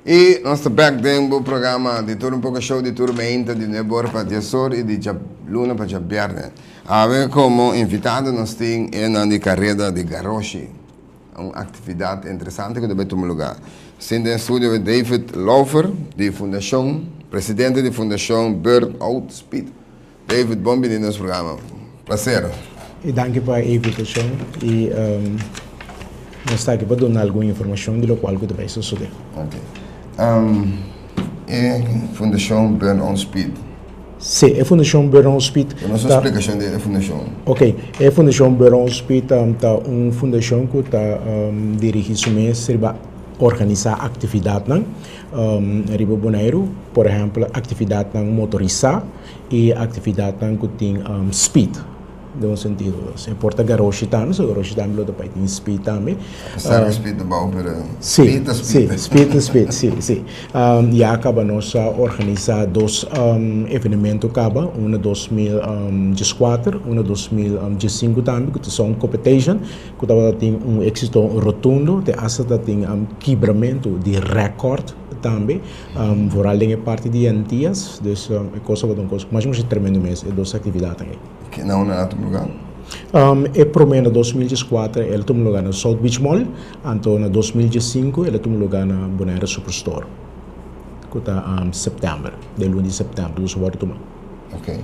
Y nos ta back den bo programa di Tur Un Poco Show di tur meinta di nuebe ora pa dies or y di djaluna pa djabierne. Awe como invitado nos tin e nan di careda di Garoshi, un actividad interesante cu ta bay tuma lugar. Sin den studio e David Lauffer di Fundacion, presidente di Fundacion Burn Out Speed. David, bon bini nos programa. Placer. Y danki pa e invitacion y nos ta aki pa duna algun informacion di locual cu ta bay sosode. Ok. E Fundacion Burn On Speed. Si, e Fundacion Burn On Speed ta. Duna nos un splicacion di e fundacion. Ok, e Fundacion Burn On Speed ta un fundacion cu ta dirigi su mes riba organisa actividadnan riba Boneiru, por ehempel actividadnan motorisa y actividadnan cu tin speed den un sentido. E por ta garoshi tambe, so garoshi tambe lo ta bai tin speed tambe. Apesar cu speed ta bao pero speed ta speed. Si, speed ta speed, si, si. Ya caba nos a organisa dos evenemento caba, un na 2014, un na 2015 tambe cu ta Song Competition cu tabata tin un exito rotundo, te hasta ta tin kibramento di record tambe. Vooral den e parti di Antillas, dus e cos tabata un cos mas o menos tremendo mes, e dos actividadnan ey. Ki na unda nan a tuma lugar? E prome na 2014 el a tuma lugar na South Beach Mall, anto na 2015 el a tuma lugar na Bonaire Superstore, cu ta september, den luna di september dus a wordo tuma. Ok.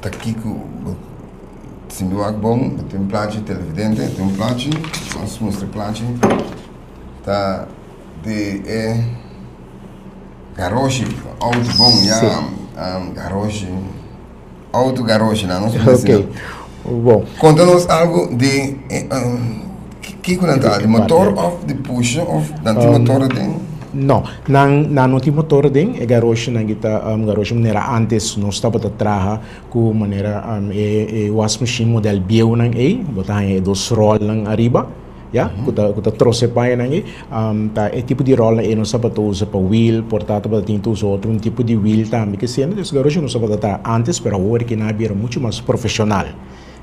Ta kico bo si mi wak bon, bo tin un plachi televidente, tin un plachi, nos mustra e plachi, ta. Di e garoshi, auto bon ya, garoshi, auto garoshi nan nos por Ok, bon. Konta nos algo di kiko nan ta, di motor of di pusha of nan tin motor aden? No, nan nan no tin motor aden, e garoshinan ki ta garoshi manera antes nos tabata traha ku manera e wasmachine model bieunan ei, bo ta haña e dos rolnan ariba. Ya, ku ta ku ta trose pañanan ei, ta e tipo di ròlnan ei nos tabata usa pa wil, por ta tabata tin ta usa otro un tipo di wil tambe ke siendo, dus garoshi nos tabata traha antes, pero awor ki nan a bira muchu mas profeshonal,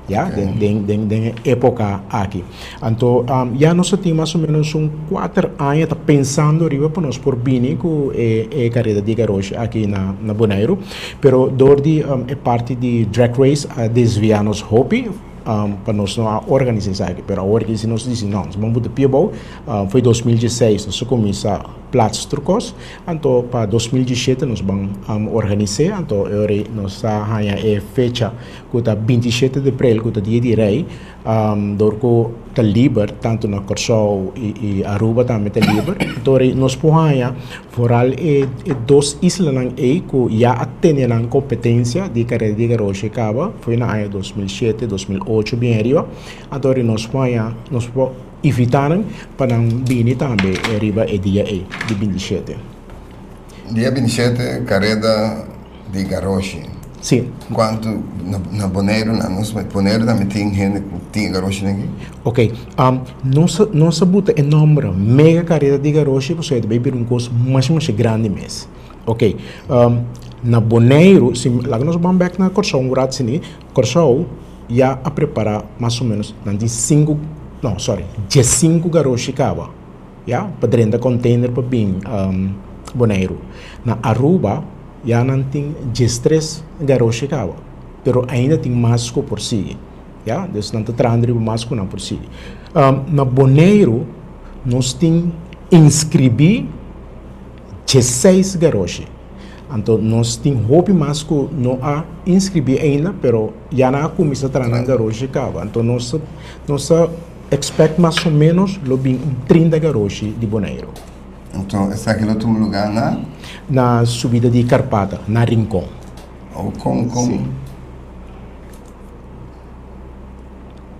ya, den den den den e époka aki. Anto ya nos a tin mas o ménos un kuater aña ta pensando riba pa nos por bini ku e e kareda di garoshi aki na na Boneiru, pero dor di e parti di drag race a desviá nos hopi. Pa nos no a organisa esaki, pero awor ki si nos disi no, nos ban buta pie abou, foi 2016 nos a kuminsa plats tur kos, anto pa 2017 nos ban organis'é, anto e ora ei nos ta haña e fecha ku ta 27 di aprel ku ta dia di rei, dor ku ta liber tantu na Kòrsou i Aruba tambe ta liber, anto ora ei nos por haña Vooral e e dos islanan ei ku ya a tene nan kompetensia di karera di garoshi kaba foi na aña 2007, 2008 bien ariba. Anto ri nos por haña nos por invitá nan pa nan bini tambe riba e dia ei di 27. Dia 27 kareda di garoshi. Sí. Kuantu na na Boneiru na nos Boneiru tambe tin hende ku tin e garoshinan aki? Ok, nos a nos a buta e nòmber Mega Kareda di Garoshi pasobra e ta bai bira un kos masha masha grandi mes. Ok, na Boneiru, si laga nos ban bèk na Kòrsou un rat sini, Kòrsou ya a prepará mas o ménos nan tin sinku, no sòri, diesinku garoshi kaba, ya, pa drenta kònteiner pa bin Boneiru. Na Aruba Ya nan tin diestres garoshi kaba, pero ainda tin mas ku por sigui. Ya, dus nan ta trahando riba mas ku nan por sigui. Na Boneiru nos tin inskribí diesseis garoshi. Anto nos tin hopi mas ku no a inskribí ainda, pero ya nan a kuminsá traha nan garoshi kaba. Anto nos nos ta expect mas o menos lo bin un trinta garoshi di Boneiru. Anto esaki lo tuma lugá na? Na subida di Karpata, na Rincon. Oh, kon, kon, Sí.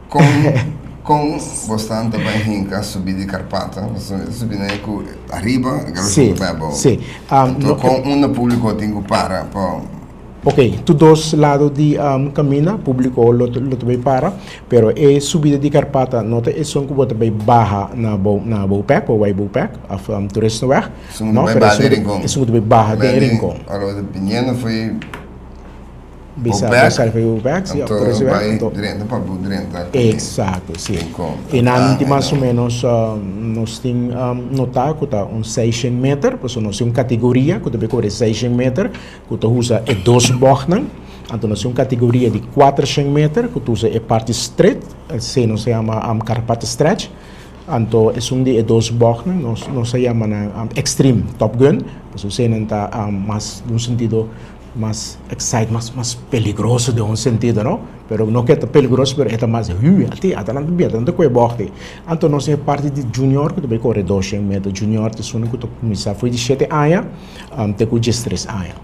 kon, kon bosnan ta bai hinka subida di Karpata? Pasobra e subida ei ku ariba, e Sí, ta bai abou. sí. Anto kon unda públiko tin ku para pa. Ok, tur dos lado di caminda publico lo lo ta bay para, pero e subida di Karpata no ta esun cu bo ta bay baha na bo na Bopec, bo bay Bopec of Toeristenweg, Esun cu ta no, bay pero baha esun den Rincon. esun cu ta bay baha den Rincon. Ora bo ta biniendo fo'i Bisa Bopec, bisa fo'i Bopec, si, of anto Toeristenweg, bay anto drenta pa bo drenta tambe Exacto, si. Rincon. E nan Ah, tin mas o no. menos nos tin nota cu ta un seishent meter, pasobra nos tin un categoria cu ta bay cobre seishent meter, ku ta usa e dos bògnan, anto nos tin un kategoria di kuatershen meter ku ta usa e parti stret, esei nos ta yama Karpata Stretch, anto esun di e dos bògnan nos nos ta yama nan Extreme Top Gun, pasobra eseinan ta mas den un sentido mas excite, mas mas peligroso den un sentido no, pero no ke ta peligroso pero e ta mas hui ati ata nan ta bia nan ta kohe bòg ei. Anto nos tin e parti di junior ku ta bai kore dosshen meter, junior ta esun ku ta kuminsá for di shete aña. Te ku diestres aña.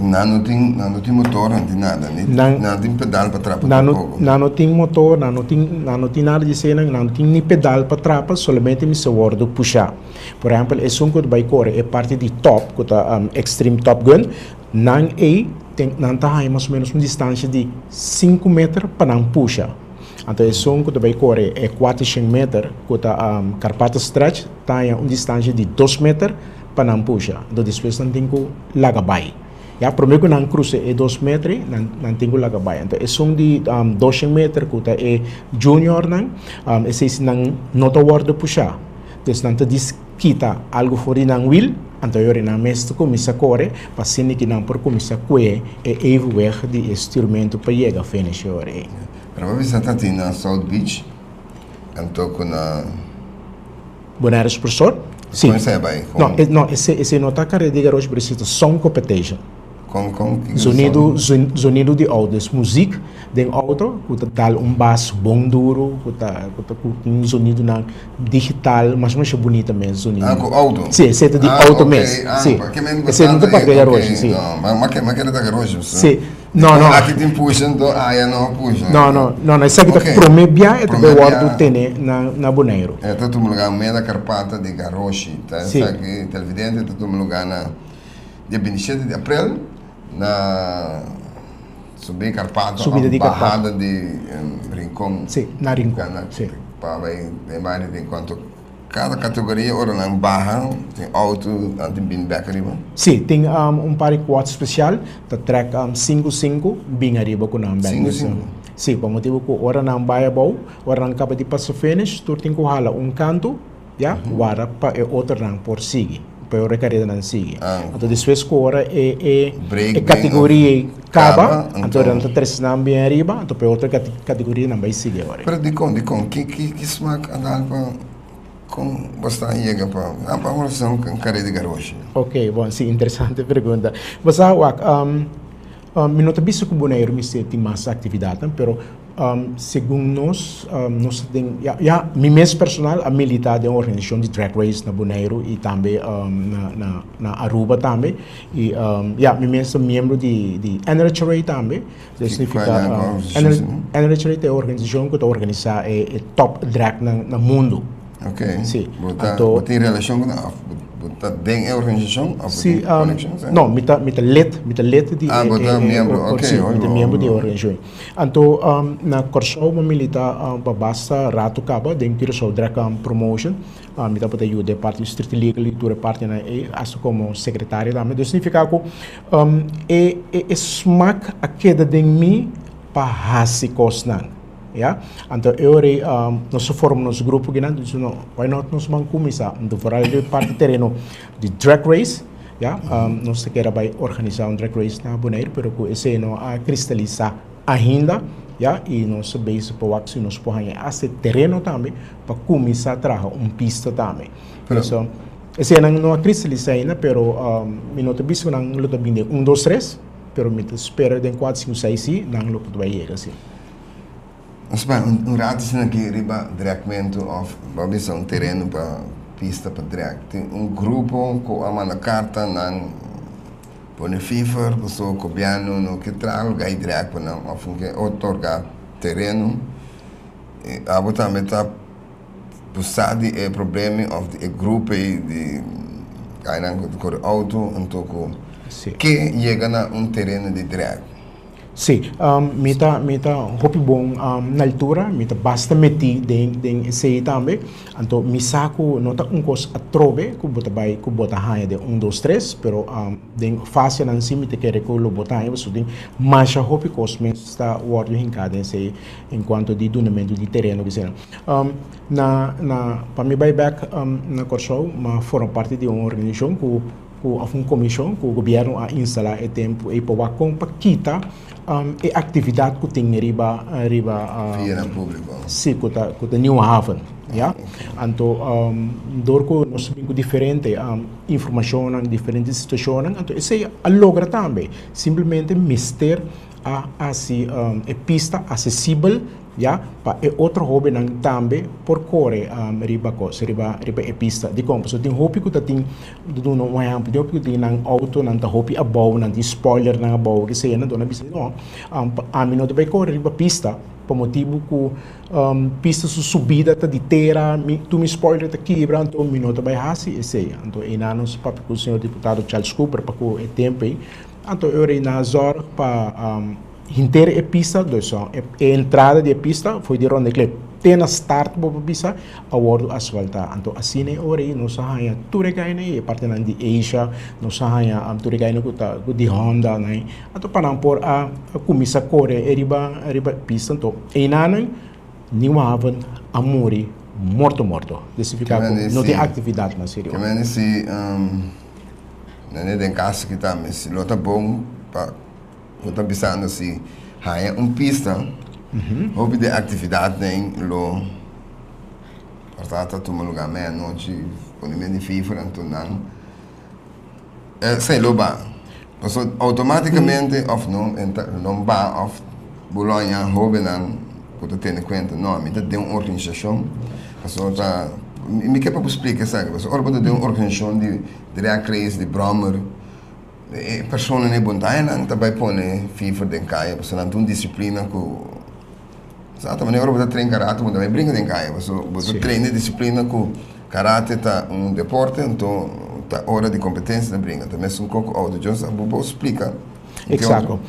Nan no tin, nan no tin motor, nan tin nada, ni Nan, nan tin pedal pa trapa nan no, tampoco. nan no tin motor, nan no tin, nan no tin nada di eseinan, nan no tin ni pedal pa trapa, solamente mester wordo pusha. Por ehempel, esun ku ta bai kore e parti di top, ku ta Extreme Top Gun, nan ei ten, nan ta haña mas o menos un distansha di sinku meter pa nan pusha. Anto esun ku ta bai kore e kuatershen meter, ku ta Karpata Stretch, ta haña un distansha di dos meter pa nan pusha. Anto despues nan tin ku laga bai. Ya, promé ku nan krusa e dos meter ei, nan nan tin ku laga bai. Anto esun di doshen meter ku ta e juniornan, esei si nan no ta wòrdu pushá. Dus nan ta dis kita algu for di nan wil, anto e ora nan mes ta kuminsá kore pa asina ki nan por kuminsá kue e evenweg di e stuurmentu pa yega finish e ora ei. Pero bo bisa ta tin na South Beach anto ku na. Bonaire Superstore? Si. Kon esei a bai? No, no, esei esei no ta kareda di garoshi pero esei ta song competition. Kon kon kiko Zonido zonido di auto, dus muziek den auto ku ta dal un bas bon duro ku ta ku ta ku tin zonidonan digital masha masha bunita mes zonido. Ah ku auto? Si, esei ta di Ah auto ok, mes, ah si. pa ke men Esei no ta bastante papia ok, garoshi, si. no, ma ma ke ta garoshi Si, no no. Aki tin pusha anto aya no pusha. No no, no no, esaki ta Ok, prome bia e ta prome bay wordo bia. tene na na Boneiru. E ta tuma lugar meda Karpata di garoshi, ta Si. esaki televidente ta tuma lugar na. Dia 27 di aprel na Subida Karpato Subida of di Karpato. Bahada di Rincon. Sí, na Rincon, Na, sí. pa bai den bario di Rincon. Anto kada kategoria ora nan baha tin auto nan tin bin bek ariba. Sí, tin un par di quads spesial ta trek sinku sinku bin ariba ku nan bek. Sinku sinku? Sí, pa motibu ku ora nan bai abou, ora nan kaba di pasa finish tur tin ku hala un kantu. Ya, warda pa e otronan por sigui, pa e otro karedanan sigui. Anto despues ku ora e e Break e bin kategoria ei kaba, kaba, anto nan anto ta trese nan bien ariba, anto pa e otro kategoria nan bai sigui awor. Pero dikon, dikon? Ki ki ki smak a dal pa kon bo sta yega pa ah pa ora sa un kareda di garoshi? Ok, bon, si, interesante pregunta. Bo sa wak, mi no ta bisa ku Boneiru mester tin mas aktividatnan, pero Segun nos, nos ta den, ya, ya, mi mes personal a milita den organisacion di drag race na Boneiru y tambe na, na, na Aruba tambe. Y ya, mi mes ta miembro di, di NRHRA tambe. Esei significa, NRHRA ta e organisacion cu ta organisa e, e top drag na, na mundo. Ok. Si. Bo ta, Anto, bo tin relacion cu nan of bo ta den e organisacion of bo Si, tin conexion? Si. no, mi ta, mi ta lid, mi ta lid di Ah, e, bo ta e, e, miembro, or, ok, si, hoy mi ta bo, miembro di e bo. organisacion. Anto na Kòrsou bo milita pa basta ratu kaba den Curaçao Drag Promotion. Mi tabata yuda e parti di Street Legal i tur e partinan ei, asta komo sekretario tambe. Dus signifiká ku e e smak a keda den mi pa hasi kosnan, ya. Anto e ora ei nos a forma nos grupo kinan, nos di no, why not nos ban kuminsá? Anto foral den e parti tereno di drag race. Ya, nos ta kere bai organisá un drag race na Boneiru, pero ku esei no a kristalisá ainda, ya, i nos ta bezig pa wak si nos por haña asta e tereno tambe pa kuminsá traha un pista tambe. Pero. So, eseinan no a kristalisá ainda, pero mi no ta bisa ku nan lo ta bini den un, dos, tres, pero mi ta spera den kuater, sinku, seis si nan lo por bai yega si. Nos bai un rato asina aki riba dragmentu of bo bisa un tereno pa pista pa drag. Tin un grupo ku a manda karta nan pone fifer pasobra gobièrnu no ke traha lugar di drag pa nan of no ke otorga tereno. I abo tambe ta sa di e problema of di e grupo ei di gainan ku ta kore outo anto ku. Ke yega na un tereno di drag. Sí, mi ta mi ta hopi bon na altura, mi ta basta metí den den esei tambe. Anto mi sa ku no ta un kos atrobe ku bo ta bai ku bo ta haña den un dos tres, pero den fasenan si mi ta kere ku lo bo ta haña pasobra tin masha hopi kos mes ta wòrdu hinká den esei en kuanto di dunamentu di tereno ku esei. Na na pa mi bai bèk na Kòrsou mi a forma parti di un organisashon ku ku òf un komishon ku gobièrnu a instalá e tempu ei pa wak kon pa kita e aktividat ku tin riba riba Vianan públiko. Sí, ku ta ku ta Nieuwe Haven, ya. Anto dor ku nos bin ku diferente informashonnan, diferente situashonnan, anto esei a logra tambe. Simplemente mester a hasi e pista asesibel ya pa e otro hobennan tambe por kore riba kos riba riba e pista. Dikon? Pasobra tin hopi ku ta tin ta duna un ehèmpel tin hopi ku tin nan outo nan ta hopi abou nan tin spoilernan abou ke sea nan a bisa no ami no ta bai kore riba pista pa motibu ku pista su subida ta di tera mi tur mi spoiler ta kibra anto mi no ta bai hasi esei. Anto einan nos papia ku señor diputado Charles Cooper pa ku e tempu ei Anto e ora ei nan a zorg pa henter e pista, dus e entrada di e pista foi di Rondeklip te na start bo por bisa a wordo asfalta. Anto asina e ora ei nos a haña tur e gaina ei, e partenan di Asia, nos a haña tur e gaina ku ta di Honda nan ei. Anto pa nan por a kuminsá kore e riba riba e pista. Anto einanan Nieuwe Haven a muri morto morto. Significa ku no tin aktividat mas riba. Ke mende si Nene den kaso ki tambe si lo ta bon pa bo ta bisando si haña un pista hopi den aktividatnan lo por ta ta tuma luga mei anochi pone medio fifra anto nan esei lo ba pasobra outomatikamente òf no no ba òf bo lo haña hobennan ku ta tene kuenta no mi ta den un organisashon pasobra ta mi ke pa bo splika esaki pasobra ora bo ta den un organisashon di Drag race di brommer e persona ne bondayanan ta bai pone fifa den kaya pasobra nan ta un disiplina ku sa ta manera ora bo ta train karate bo ta bai brinka den kaya pasobra bo ta train e disiplina ku karate ta un deporte anto ta ora di kompetensia ta brinka ta mesun koko outo djos bo por splika Eksakto.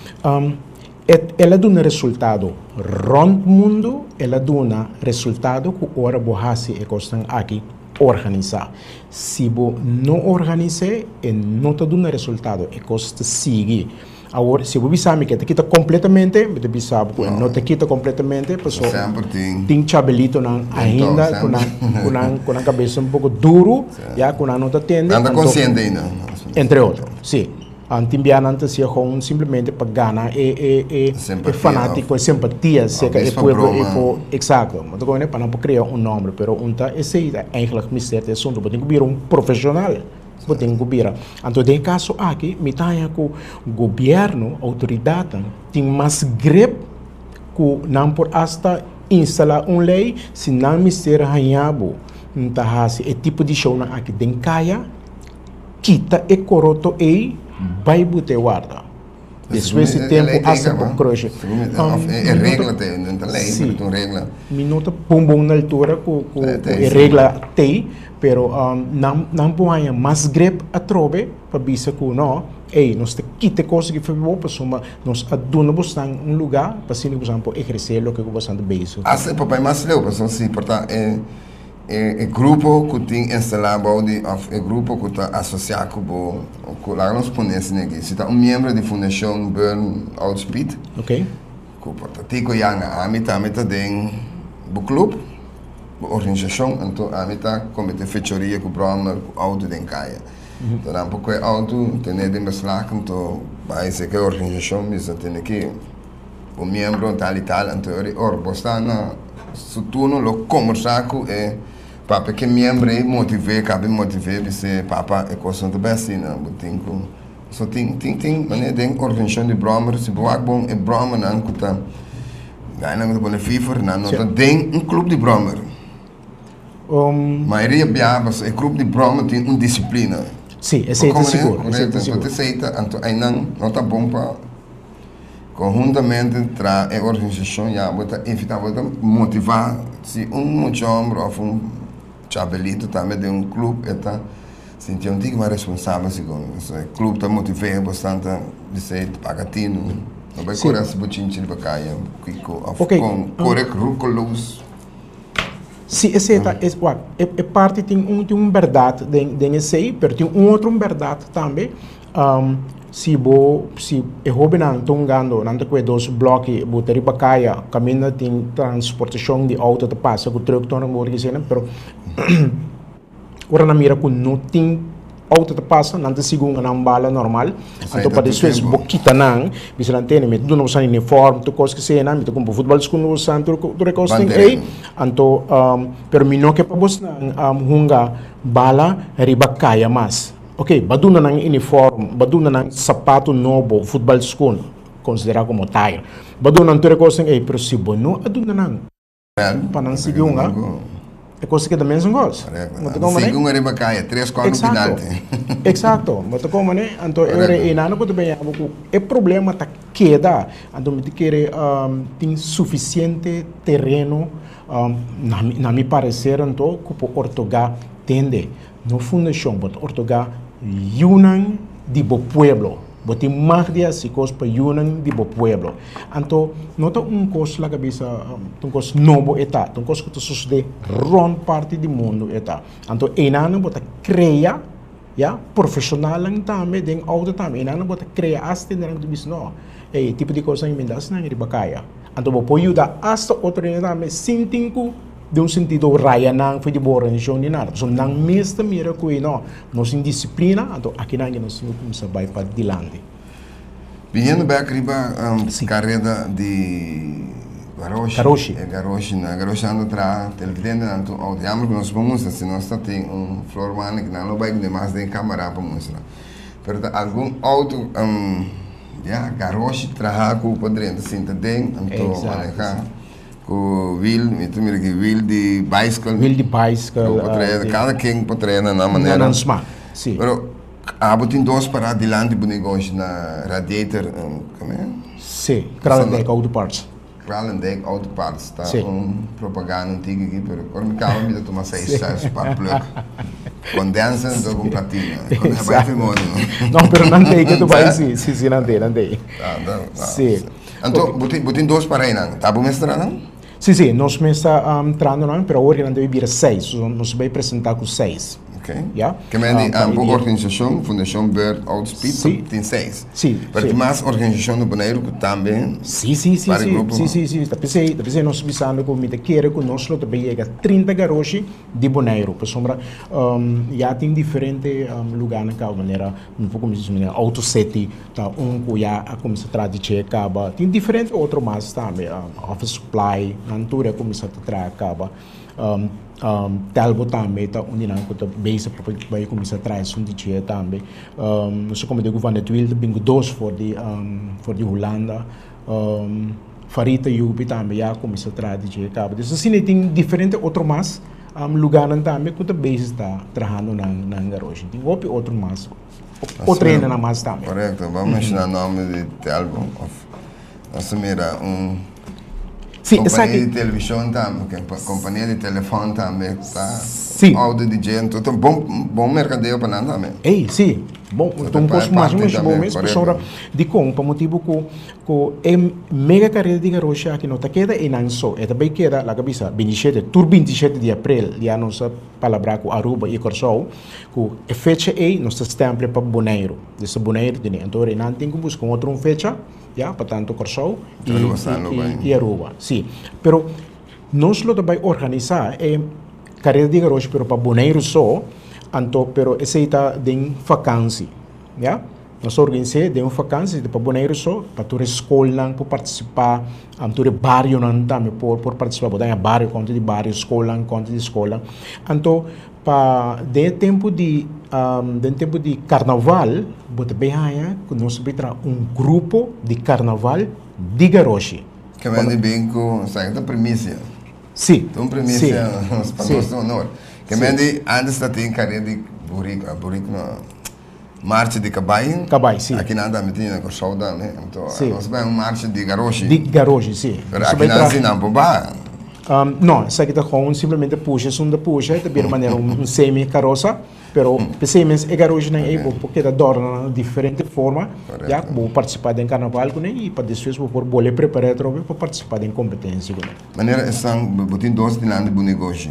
El a duna resultado rònt mundu, el a duna resultado ku ora bo hasi e kosnan aki organisá. Si bo no organis'é, e no ta duna resultado, e kos ta sigui. Awor, si bo bisa mi ku e ta kita kompletamente, mi ta bisa bo ku e no ta kita kompletamente, pasobra tin chabelitonan ainda ku nan ku nan ku nan kabes un poko duru, ya ku nan no ta tende. Nan ta konsiente ainda. Entre otro, si. Tin bia nan ta hasié gewoon simplemente pa gana e e e e fanátiko, e simpatia serka e pueblo ei por, eksakto. Bo ta komprende? Pa nan por krea un nòmber. Pero un ta esei ta eigentlik mester ta e asuntu. Bo tin ku bira un profeshonal. Bo tin ku bira. Anto den e kaso aki mi ta haña ku gobièrnu, outoridatnan tin mas grip ku nan por asta instalá un lei si nan mester haña bo ta hasi e tipo di shownan aki den kaya. Kita e koroto ei bai buta e warda. Despues di tempu hasta bo krushe. E regla te, no ta lei, pero ta un regla. Mi no ta bon bon na altura ku e regla t'ei, pero nan nan por haña mas grip atrobe pa bisa ku no, ei nos ta kita e kos aki for bo pasobra nos a duna bosnan un lugá pa asina ku bosnan por ehersé loke ku bosnan ta bezig. Hasta e por bai mas leu pasobra si por ta e E grupo ku tin instalá bou di òf e grupo ku ta asosiá ku bo, ku laga nos pone esei aki, si ta un miembro di Fundashon Burn Out Speed, ku por ta Tico Yanga, ami tambe ta den bo klup, bo organisashon, anto ami ta kometé fechoria ku bròmer ku outo den kaya. Anto nan por kohe outo tene den beslag, anto bai seka e organisashon bisa tene ki. Bo miembro tal i tal, anto e ora bo sta na su turno lo kombersá ku e papia ke miembro ei motiv'é, kabe motiv'é bis'é papa e kos no ta bai asina, bo tin ku so tin tin tin manera den organisashon di bròmer si bo wak bon e bròmernan ku ta gainan ku ta pone fifer nan no ta den un klup di bròmer. Mayoria biaha pasobra e klup di bròmer tin un disiplina. Sí, esei ta sigur, esei ta sigur. Esei ta anto einan no ta bon pa. Konhuntamente tra e organisashon ya bo ta invitá, bo ta motivá si un mucha hòmber òf un chabelito tambe den un klup e ta. Sinti un tiki mas responsabel segun e club ta motiv'é bastante bisei ta paga tinu no bai kore hasi bochinchi riba kaya kiko of kon kore roekeloos. Si esei ta es wak e parti tin un tin un bèrdat den den esei pero tin un otro bèrdat tambe si bo si e hóbennan ta hungando nan ta kue dos blòki bo ta riba kaya kaminda tin transportashon di outo ta pasa ku trùk tur nan bo pero Ora nan mira ku no tin outo ta pasa, nan ta sigui hunga nan bala normal. Anto pa despues bo kita nan, bisa nan tene, mi ta duna boso uniform, tur kos ke sea nan, mi ta kumpra futbal skun di boso, tur tur e kosnan ei. Anto, pero mi no ke pa bosnan hunga bala riba kaya mas. Oke, bo a duna nan uniform, bo a duna nan sapato nobo, futbal skun, konsiderá komo tire. Bo a duna nan tur e kosnan ei, pero si bo no a duna nan. Pa nan sigui hunga, e kos ta keda mesun kos. Bo ta komo ne? Sigui hunga riba kaya, tres kuater penalti. Eksakto. Bo ta komo ne? Anto e ora ei nan ku ta bini abo ku e problema ta keda. Anto mi ta kere tin sufisiente tereno na mi pareser anto ku por ortoga tende. No fundashon, bo ta ortoga yunan di bo pueblo. Bo tin mag di hasi kos pa yunan di bo pueblo. Anto, no ta un kos laga bisa, ta un kos nobo e ta, ta un kos ku ta sosodé rònt parti di mundu e ta. Anto, einanan bo ta krea, ya, profeshonalnan tambe den outo tambe, einanan bo ta krea asta hende ku ta bisa, no, e tipo di kosnan ei mi ta hasi nan riba kaya. Anto bo por yuda asta otro hende tambe sin tin ku den un sentido raya nan for di bo organisashon ni nada. Pasobra nan mes ta mira ku ei no, nos tin disiplina, anto akinan ke nos tin ku kuminsá bai pa dilanti. Biniendo bek riba kareda di Garoshi, Garoshi. e garoshinan, garoshinan ta traha televidentenan tur outo. Jammer ku nos por mustra, si nos ta tin un floorman aki nan lo bai ku demas den kamera pa mustra. Pero ta algun outo. Ya, garoshi traha ku por drenta sinta den, anto maneha ku wiel, mi ta mira aki wiel di bicycle. Wiel di bicycle. Ku por traha, kada ken por traha na nan manera. Na nan smak, si. Pero abo tin dos pará dilanti bo negoshi na Radiator, kome? Si, Kralendijk Auto Parts. Kralendijk Auto Parts ta un propaganda un tiki aki pero ora mi kaba mi ta tuma seis seis par pluk condenser anto con platina con e bai fimodo no no pero nan tei ke tu bai si si si nan tei nan tei si anto bo tin bo tin dos pareinan ta bo mes tra nan si si nos mes ta trando nan pero awor nan debe bira seis so nos bai presenta ku seis. Ok. Ya. Ke men di bo organisashon, Fundashon Bird Outspeed, Sí. tin seis. Sí, Pero sí. tin mas organisashon na Boneiru ku tambe Sí, sí, sí, vari sí, grupo. sí, sí, sí. Ta p'esei, ta p'esei nos bisando ku mi ta kere ku nos lo ta bay yega 30 garoshi di Boneiru. Pasobra ya tin diferente lugánan kaba manera, mi por kuminsá manera Auto City ta un ku ya a kuminsá traha di dje kaba. Tin diferente otro mas tambe, Office Supply, nan tur a kuminsá ta traha kaba. Telbo tambe ta un di nan ku ta bezig pa bai kuminsá traha esun di dje tambe. Nos a komete ku Van der Tweel ta bin ku dos for di for di Hulanda. Farita Yupi tambe ya a kuminsá traha di dje kaba. Dus asina tin diferente otro mas lugánan tambe ku ta bezig ta trahando nan nan garoshi. Tin hopi otro mas, otro hendenan mas tambe. Korekto, bo a menshoná nòmber di Telbo òf nos a mira un. Sí, Kompania esaki. di televishon tambe, kompania di telefòn tambe ta Sí. outo di djento. Ta bon, bon merkadeo pa nan tambe. Ey, sí. Bon, So ta ta un kos pa mas parti masha bon tambe, mes, korekto. pasobra dikon? Pa motibu ku ku e mega kareda di garoshi aki no ta keda einan so, e ta bai keda, laga bisa, bintishete, tur bintishete di aprel ya nos a palabrá ku Aruba i Kòrsou ku e fecha ei nos ta stèmpel pa Boneiru. Des ta Boneiru tene. Anto ora einan tin ku buska un otro un fecha. Ya, pa tanto Kòrsou i i Aruba. Si. Pero nos lo ta bai organisá e kareda di garoshi pero pa Boneiru so, anto pero esei ta den fakansi. Ya. Nos ta organis'é den un fakansi pa Boneiru so, pa tur e skolnan por partisipá, tur e barionan tambe por por partisipá. Bo ta haña bario kontra di bario, skolnan kontra di skolnan. Anto Pa den e tempu di den tempu di karnaval bo ta bay haña ku nos ta bay traha un grupo di karnaval di garoshi. Ke men di bin ku esaki ta primisia. Si. Ta un primisia pa nos ta honor. Ke men di antes ta tin kare di buriku, buriku no, marcha di kabai. Kabai, si. Aki nan tambe tin na Kòrsou tambe. Anto Si. nos ta bay un marcha di garoshi. Di garoshi, si. Pero aki nan si nan por baha. No, esaki ta gewoon simplemente pusha esun ta pusha, e ta bira manera un semi karosa, pero p'esei mes e garoshinan ei bo por keda dòrna nan na diferente forma, ya ku bo por partisipá den karnaval kuné i pa despues bo por bolbe prepará atrobe pa partisipá den kompetensia kuné. Manera esnan, bo tin dos dilanti bo negoshi.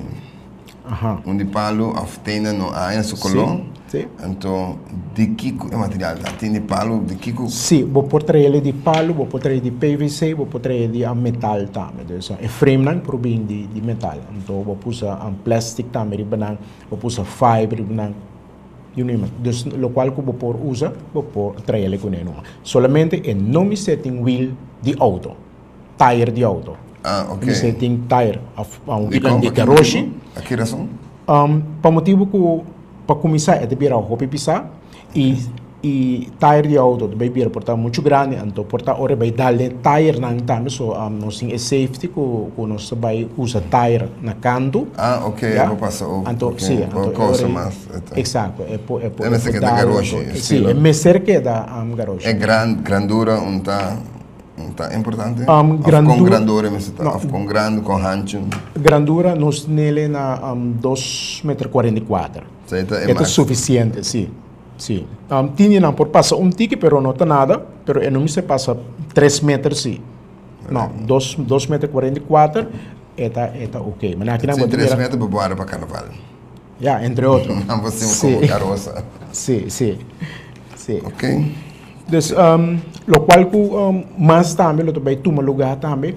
Un di palu of tenda no haña su koló. Si. Anto di kiko e material ta? Tin di palu, di kiko? Si, bo por trael di palu, bo por trael di PVC, bo por trael di metal tambe. Dus e framenan por bin di metal. Anto bo por usa plastic tambe riba nan, bo por usa fiber riba nan, you name it. Dus lokual ku bo por usa, bo por trael kuné numa. Solamente e no mester tin wiel di outo. Tire di auto. Ah, ok. Mester tin tire of un wiel di garoshi. Pa ki rason? Pa motibu ku pa kuminsá e ta bira hopi pisá i i tire di auto ta bai bira por ta muchu grandi anto por ta ora e bai dal den tirenan tambe so nos tin e safety ku ku nos ta bai usa tire na kantu. Ah, ok, e por pasa over. Anto si, anto e ora mas. Eksakto, e por e por E mester keda garoshi. Si, e mester keda garoshi. E gran grandura un ta. Ta importante? Of kon grandura mester ta? Of kon grandi, kon hanchu? Grandura nos nele na dos meter kuarenta i kuater. So e ta e ta sufisiente, si. Si. Tin di nan por pasa un tiki pero no ta nada, pero e no mester pasa tres meter si. No, dos dos meter 44 e ta e ta ok. Manera aki nan bo ta mira. Tres meter bo guarda pa karnaval. Ya, entre otro. Nan por sin komo karosa. Si, si. Si. Ok. Dus lokual ku mas tambe lo ta bai tuma lugá tambe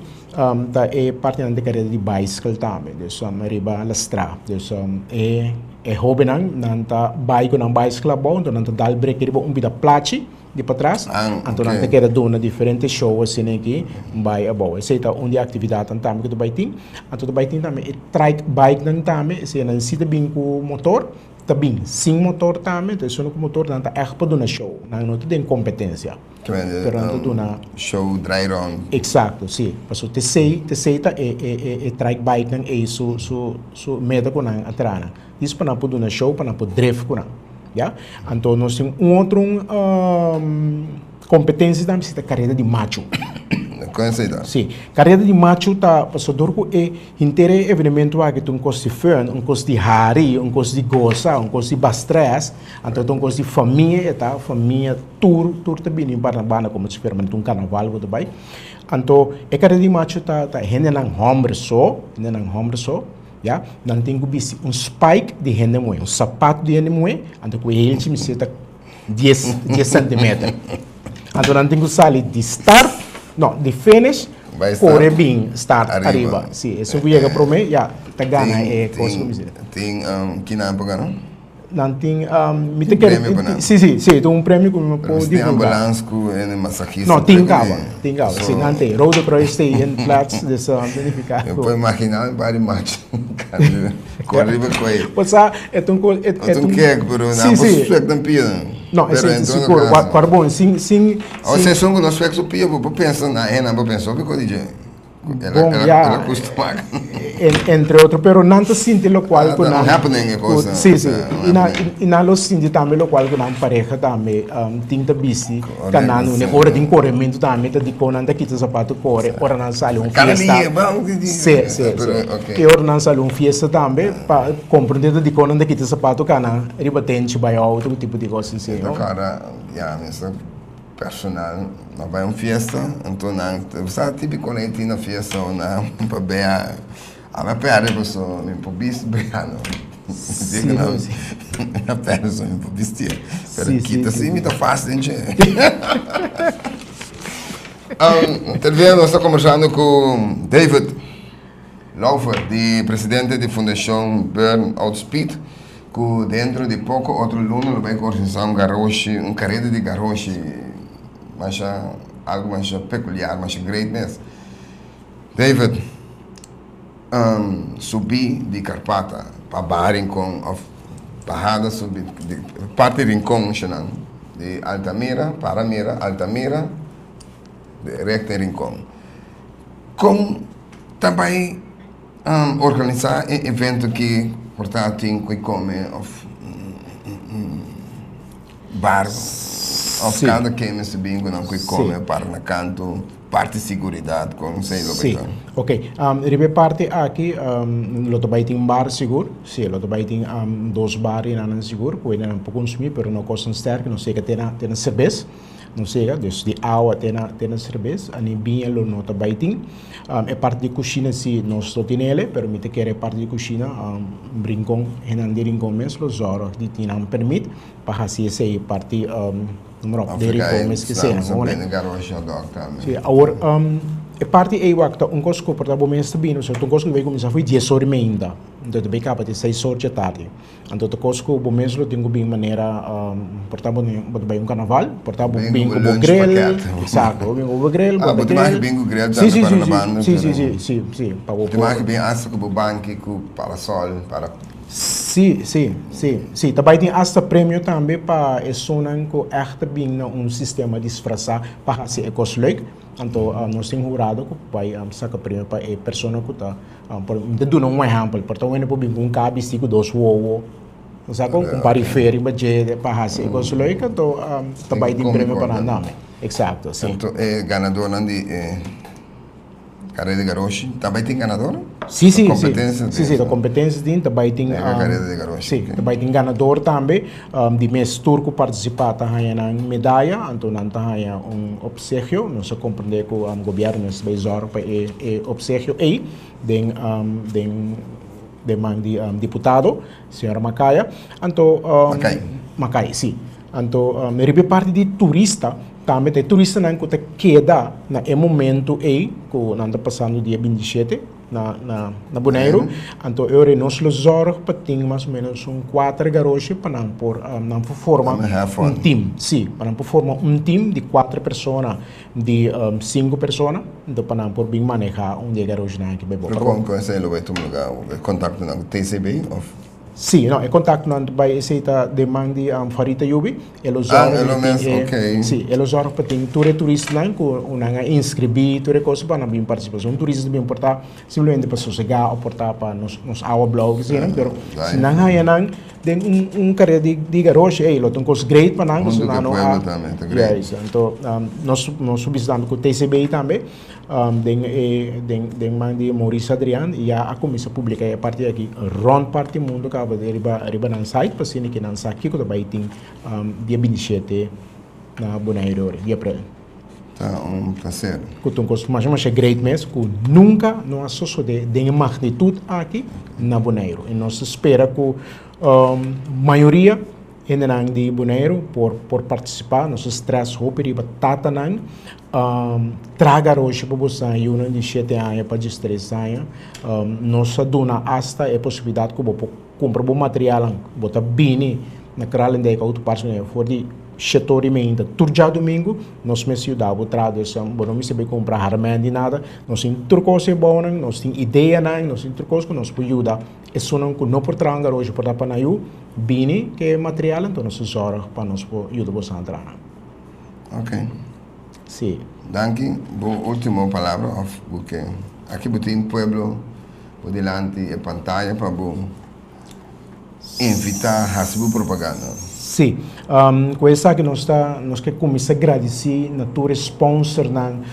ta e partinan di kareda di baiskel tambe. Dus riba Lastra. Dus e e hóbennan nan ta bai ku nan baiskel abou anto nan ta dal brek riba un bida plachi di patras. Anto nan ta keda duna diferente show asina aki bai abou. Esei ta un di e aktividatnan tambe ku ta bai tin. Anto ta bai tin tambe e trike bikenan tambe. Esei nan si ta bin ku motor. Ta bin sin motor tambe, entonces esun ku motor nan ta ègt pa duna show, nan no ta den kompetensia. Pero nan ta duna. Show drai rond. Eksakto, si. Pasobra t'esei, t'esei ta e e e e trike bike nan ei su su su meta ku nan a traha nan. Dis pa nan por duna show, pa nan por drift ku nan. Ya. Anto nos tin un otro Kompetensia tambe si ta kareda di machu. Kon esei ta? Si. Kareda di machu ta pasobra dor ku e henter e evenemento aki ta un kos di fun, un kos di hari, un kos di gosa, un kos di bastrès, anto ta un kos di famia e ta, famia tur tur ta bini banda banda komo si fuera manera un karnaval ku ta bai. Anto e kareda di machu ta ta hendenan hòmber so, hendenan hòmber so, ya, nan tin ku bisti un spike di hende muhé, un sapato di hende muhé, anto ku e hilchi mester ta. Dies, dies centimeter. Anto nan tin ku sali di start, no, di finish, Bai start. kore bin start Ariba. ariba. Si, esun ku yega promé, ya, ta gana e kos ku mi si. Tin, um, ki nan por gana? Nan tin, um, mi ta Tin kere, premio pa nan? si, si, si, tin un premio ku mi no por Tin divulgá. ambulans ku e masahista. No, tin kaba, tin kaba. Si, nan tin. Rode Kruis tin in plaats, dus ta nifiká Mi ku. por imaginá un par di macho kore riba koe. Osea, e ta un kos, e ta un kek, pero nan por swek nan pia. No, esei ta sigur. Kor bon, sin, sin. Osea, esun ku no swek su pia, bo por pensa na e, nan por pensa hopi kos di dje. Bon, ya. El a kustumá. Entre otro, pero nan ta sinti lokual ku nan. Un happening e kos. Si, si. I nan, i nan lo sinti tambe lokual ku nan pareha tambe tin ta bisti kanando. Ora tin korementu tambe ta dikon nan ta kita sapatu kore ora nan sali un fiesta. Si, si, si. I ora nan sali un fiesta tambe pa komprende ta dikon nan ta kita sapatu kana riba tenchi bai outo ku tipo di kos asina. E ta kòrda, ya, mi sa. Personal, no bai un fiesta, anto nan sa típico nan tin na fiesta o nan pa bea, a mi a perde paso mi por bisti bea no. Sí, no, sí. Mi a perde paso mi por bisti, pero kita si mi ta fácil den dje. Tervia nos ta conversando cu David Lauffer, di presidente di Fundacion Burn Out Speed. Ku dentro di poko otro luna lo bai organisá un garoshi, un kareda di garoshi masha, algu masha pekuliar, masha great mes. David, subi di Karpata pa baha Rincon òf bahada subi di parti Rincon shanan, di Altamira, Paramira, Altamira, rekta Rincon. Kon ta bai Organisá e evento ki por ta tin ku e kome òf bar. Òf kada ken mester bin ku nan ku e kome para na kantu, parti siguridat kon esei lo bai ta? Si, ok. Riba e parti aki lo ta bai tin bar sigur, si lo ta bai tin dos bar i nan sigur ku nan por konsumí pero no kosnan sterk, nos yega te na te na serbes, nos yega dus di awa te na te na serbes, ani biña lo no ta bai tin. E parti di kushina si nos lo tin ele pero mi ta kere e parti di kushina Rincon, hendenan di Rincon mes lo zòrg di tin nan permit pa hasi esei parti numero op den Rincon mes ke sea. Si, awor e parti ei wak ta un kos ku por ta bo mes ta bini, ta un kos ku ta bai kuminsá for dies or i meinta, anto ta bai kaba te seis or dje tardi. Anto ta kos ku bo mes lo tin ku bin manera por ta bo ta bai un karnaval, por ta bo bin ku bo grill, eksakto, bo bin ku bo grill, bo ta grill. Bin ku grill tambe para na banda. Si, si, si, si, si, pa bo por. Bo tin bin asta ku bo banki ku parasol para. Si, si, si, si, ta bai tin asta premio tambe pa esunnan ku ègt ta bin na un sistema disfrasá pa hasi e kos leuk. Anto nos tin hurado ku bai saka premio pa e persona ku ta Por mi ta duna un ehèmpel, por ta un hende por bin ku un kar bistí ku dos wowo, bo sa kon, un par di fe riba dje pa hasi e kos leuk, anto ta bai tin premio pa nan tambe. Eksakto, si. Anto e ganadornan di e karera di garoshi, ta bai tin ganadornan? Si, si, si. Si, si, ta kompetensia tin, ta bai tin, si, ta bai tin ganador tambe. Di mes tur ku partisipá ta haña nan medaya, anto nan ta haña un opsegio. Nos a komprendé ku gobièrnu mester bai zòrg pa e opsegio ei den den den man di diputado, señora Makaya. Anto Makay. Makay, si. Anto riba e parti di turista tambe ta e turistanan ku ta keda na e momentu ei ku nan ta pasando dia 27. na na na Boneiru. Anto e ora nos lo zorg pa tin mas o menos un kuater garoshi pa nan por nan por forma un team. Si, pa nan por forma un team di kuater persona, di sinku persona, anto pa nan por bin maneha un di e garoshinan aki bai bo. Pero kon kon esei lo bai tuma luga? E kontaktonan ku TCB of? Si, no, e kontaktonan ta bai esei ta den man di Farita Yubi. E lo zorg di tin e, si, e lo zorg pa tin tur e turistanan ku nan a inskribí, tur e kos pa nan bin partisipá. Si un turista ta bin por ta simplemente pa sosegá òf por ta pa nos nos awa blou ke asina, pero si nan haña nan den un un karera di di garoshi, ey, lo ta un kos great pa nan, pasobra nan no a, juist, anto nos nos a bisa tambe ku TCB tambe Den e den den man di Maurice Adriaan ya a kuminsá publiká e parti aki rònt parti mundu kaba di riba riba nan site pa asina ke nan sa kiko ta bai tin dia 27 na Bonaire ora di aprel. Ta un plaser. Ku ta un kos masha masha great mes ku nunka no a sosodé den e magnitut aki na Boneiru i nos ta spera ku mayoria Hendenan di Boneiru por por partisipá, nos a strès hopi riba tatanan, traha garoshi pa boso yunan di shete aña pa diestres aña. Nos a duna asta e posibilidat ku bo por kumpra bo materialnan, bo ta bini na Kralendijk Auto Parts Boneiru for di shete ora i meinta tur djadumingu, nos mes yuda bo traha. Dus bo no mester bai kumpra harmèn di nada, nos tin tur kos e bounan, nos tin ideanan, nos tin tur kos ku nos por yuda esunnan ku no por traha un garoshi por ta pa nan yu. Bini ke material anto nos ta zorg pa nos por yuda boso traha. Ok. Si. Danki. Bo ultimo palabra of bo ke aki bo tin pueblo bo dilanti e pantaya pa bo invita hasi bo propaganda. Si. Ku esaki nos ta nos ke kuminsa gradisi na tur e sponsornan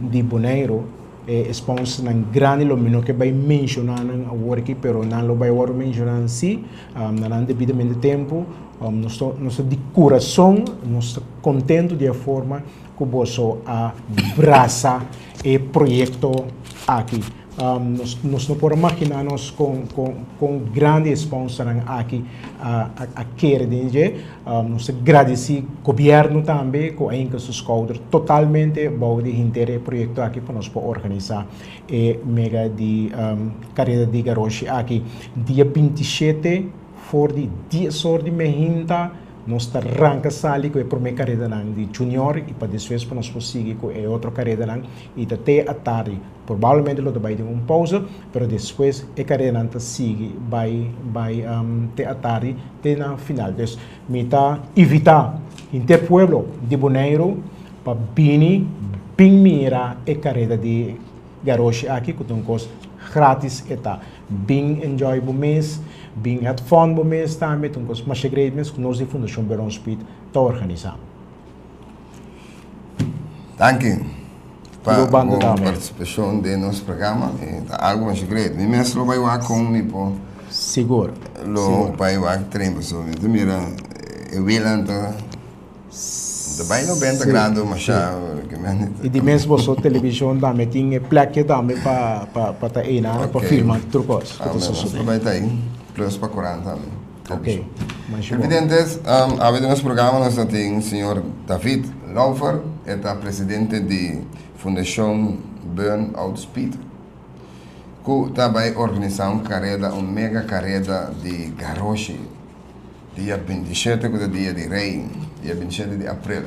di Boneiru. E sponsornan grandi lo mi no ke bai menshoná nan awor aki, pero nan lo bai wòrdu menshoná si na nan debidamente tempu. Nos ta nos ta di kurason nos ta kontentu di e forma ku boso a brasa e proyekto aki. Nos nos no por a maginá nos kon kon kon grandi e sponsornan aki a a kere den dje. Nos ta gradisí gobièrnu tambe ku a hinka su skouder totalmente bou di henter e proyekto aki pa nos por organisá e mega di kareda di garoshi aki. Dia 27 for di dies or di mehinta nos ta ranka sali ku e promé karedanan di junior i pa despues pa nos por sigui ku e otro karedanan i ta te atardi. Probablemente lo ta bai den un pausa, pero despues e karenanan ta sigui bai bai te atardi te na final. Dus mi ta invita henter pueblo di Boneiru pa bini bin mira e kareda di garoshi aki ku ta un kos gratis e ta. Bin enjoy bo mes, bin het fun bo mes tambe, ta un kos masha great mes ku nos di Fundashon Beron Speed ta organisa. Danki pa Riba banda bo tambe. partisipashon den nos programa. E ta algu masha great. Mi mes lo bai wak kon mi por Sigur, lo sigur. bai wak tren pasobra mi ta mira e wielnan ta ta bai 90 Sí, grado sí. masha ke men I di mes boso televishon tambe tin e plekje tambe pa pa pa ta einan pa Ok. filma tur kos ku Ah, ta nos lo sosodé. bai ta ei plus pa korant tambe. Ok, masha bon. Televidentes, awe den nos programa nos ta tin señor David Laufer, e ta presidente di Fundashon Burn Out Speed, ku ta bai organisá un kareda, un mega kareda di garoshi dia 27 ku ta dia di Rei, dia 27 di aprel.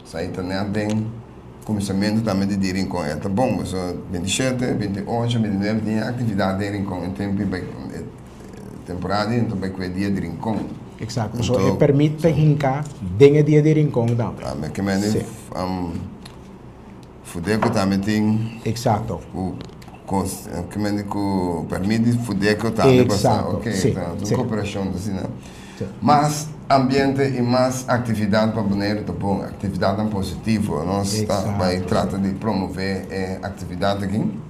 Esei ta nèt den kuminsamentu tambe di di Rincon. E ta bon, pasobra 27, 28, 29 tin aktividat den Rincon e tempu bai. Temporada di ta bai ku e dia di Rincon. Exacto. So e permit ta hinka den e dia di Rincon tambe. Tambe ke mende Si. Fudeco tambe tin. Exacto. Ku kos ke mende ku permit di Fudeco tambe pasa. Exacto. Ok, Si, ta un si. koperashon asina. Si. Mas ambiente i mas aktividat pa Boneiru ta bon, aktividatnan positivo. Nos ta bai Exacto, trata si. di promove e aktividat aki.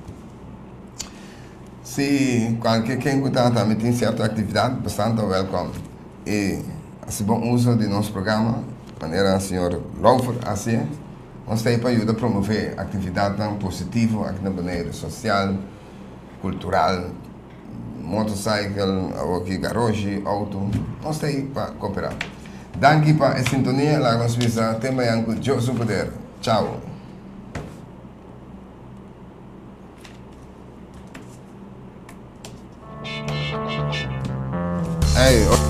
Si kualke ken ku ta tambe tin sierto aktividat, bastante wèlkòm. I hasi bon uso di nos programa, manera señor Laufer a hasié. Nos ta ei pa yuda promové aktividatnan positivo aki na Boneiru, sosial, kultural, motorcycle, awoki garoshi, outo. Nos ta ei pa koperá. Danki pa e sintonia, laga nos bisa te mañan ku Dios su poder. Chao. Ey.